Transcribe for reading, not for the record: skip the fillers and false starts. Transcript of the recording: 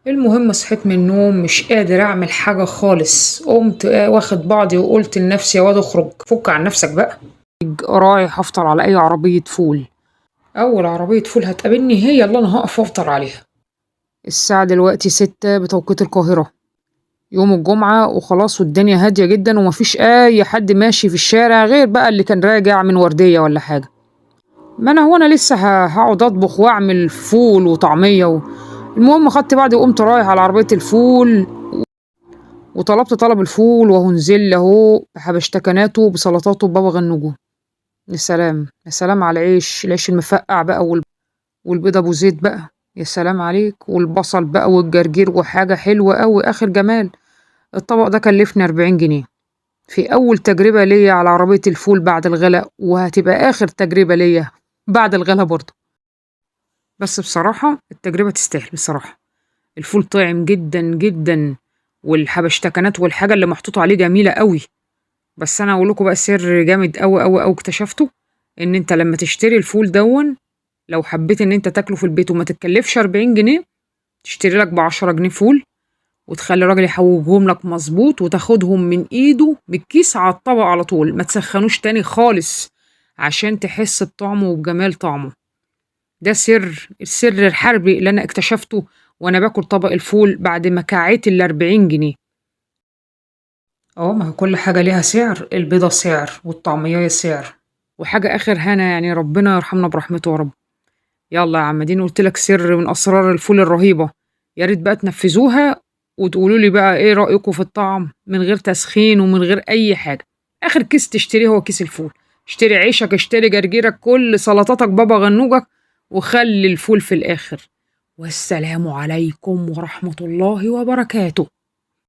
المهم صحيت من النوم مش قادر اعمل حاجة خالص، قمت واخد بعضي وقلت لنفسي يا واد اخرج فك عن نفسك بقى، رايح افطر على اي عربية فول. اول عربية فول هتقابلني هي اللي انا هقف افطر عليها. الساعة دلوقتي 6 بتوقيت القاهرة، يوم الجمعة وخلاص، والدنيا هادية جدا ومفيش اي حد ماشي في الشارع غير بقى اللي كان راجع من وردية ولا حاجة. ما انا هو انا لسه هقعد اطبخ واعمل فول وطعمية. المهم خدت بعضي وقمت رايح على عربية الفول وطلبت طلب الفول، وهو نزل اهو بحبشتكناته بسلطاته ببابا غنوجه. يا سلام يا سلام على العيش، العيش المفقع بقى والبيض ابو زيت بقى، يا سلام عليك، والبصل بقى والجرجير وحاجة حلوة قوي اخر جمال. الطبق ده كلفني 40 جنيه في اول تجربة ليا على عربية الفول بعد الغلاء، وهتبقى اخر تجربة ليا بعد الغلاء برضه. بس بصراحة التجربة تستاهل بصراحة، الفول طعم جدا جدا، والحبشتكنات والحاجة اللي محطوطة عليه جميلة قوي. بس انا اقول لكم بقى سر جامد قوي قوي قوي اكتشفته، ان انت لما تشتري الفول دون لو حبيت ان انت تاكله في البيت وما تتكلفش 40 جنيه، تشتري لك ب10 جنيه فول وتخلي الراجل يحوجهم لك مظبوط، وتاخدهم من ايده بالكيس على الطبق على طول، ما تسخنوش تاني خالص عشان تحس بطعمه وبجمال طعمه. ده سر، السر الحربي اللي انا اكتشفته وانا باكل طبق الفول بعد ما كعيت ال 40 جنيه. ما هو كل حاجة ليها سعر، البيضة سعر والطعمية سعر، وحاجة آخر هنا يعني، ربنا يرحمنا برحمته يا رب. يلا يا عم دين، قلت لك سر من أسرار الفول الرهيبة، يا ريت بقى تنفذوها وتقولوا لي بقى ايه رأيكم في الطعم من غير تسخين ومن غير أي حاجة. آخر كيس تشتريه هو كيس الفول، اشتري عيشك، اشتري جرجيرك، كل سلطاتك، بابا غنوجك، وخلي الفول في الآخر. والسلام عليكم ورحمة الله وبركاته.